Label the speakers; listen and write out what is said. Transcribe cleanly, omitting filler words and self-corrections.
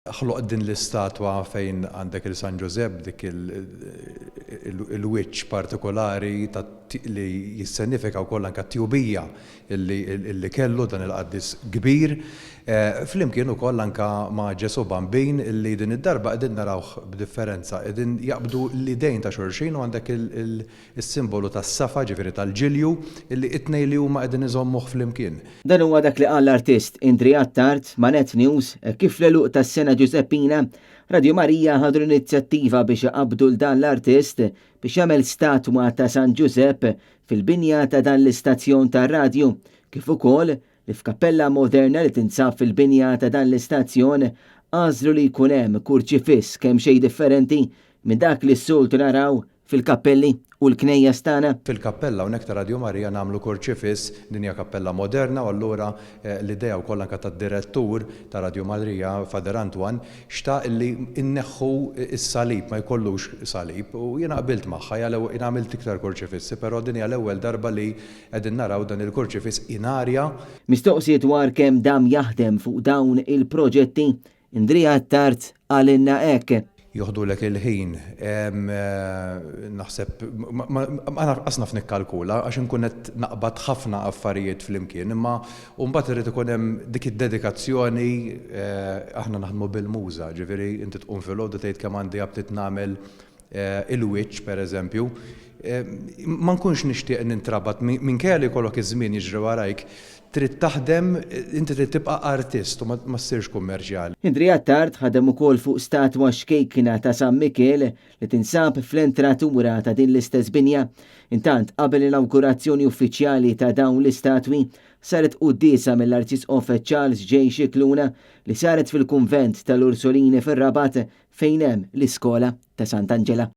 Speaker 1: Ħloq din l-istatwa fejn għandek il San Ġużepp dik il-wiċċ partikolari li jissenifika wkoll anke t-tjubija illi kellu dan il-qaddis kbir, flimkien ukoll anke ma' Ġesù Bambin illi din id-darba qegħdin narawh b'differenza, qegħdin jaqbdu l-idejn ta' xulxin u għandek is-simbolu tas-safa, ġifieri tal-ġilju, illi t-tnejn li huma qegħdin iżommuh flimkien.
Speaker 2: Dan huwa dak li qal l-artist Indri Attard ma' Net News hekk kif fl-għeluq tas-sena Ġużeppina, Radio Marija ħadu l-inizjattiva biex iqabbdu 'l dan l-artist biex jagħmel statwa ta' San Ġużepp fil-binja ta' dan l-istazzjon tar-radju, kif ukoll li f'kappella moderna li tinsab fil-binja ta' dan l-istazzjon għażlu li jkun hemm kurċifiss kemxejn differenti minn dak li s-soltu naraw fil-kappelli u l-knejjes tagħna.
Speaker 1: Fil-kappella hawnhekk ta' Radju Marija nagħmlu kurċifiss, din hija kappella moderna u allura l-idea wkoll anke tad-direttur ta' Radju Marija, Father Antoine, xtaq illi nneħħu s-salib, ma jkollux salib u jiena qbilt magħha, hija l-ewwel, jiena għamilt iktar kurċifissi però din hija l-ewwel darba li qegħdin naraw dan il-kurċifiss in aria.
Speaker 2: Mistoqsi dwar kemm dam jaħdem fuq dawn il-proġetti, Indri Attard qalilna hekk.
Speaker 1: Joħdulek il-ħin. Naħseb, ma lanqas naf nikkalkula għax inkun qed naqbad ħafna affarijiet flimkien, imma mbagħad irid ikun hemm dik id-dedikazzjoni, aħna naħdmu bil-muża, ġifieri inti tqum filgħodu tgħid kemm għandi aptit nagħmel il-wiċċ pereżempju. Ma nkunx nixtieq nintrabat, minkejja li jkollok iż-żmien jiġri warajk, trid taħdem, inti trid tibqa' artist u ma ssirx kummerċjali.
Speaker 2: Indri Attard ħadem ukoll fuq statwa xkejkna ta' San Mikiel li tinsab fl-entratura ta' din l-istess binja. Intant, qabel l-inawgurazzjoni uffiċjali ta' dawn l-istatwi, saret quddiesa mill-Arċisqof Charles J. Scicluna li saret fil-Kunvent tal-Ursulini fir-Rabat fejn hemm l-iskola ta' Sant'Anġela.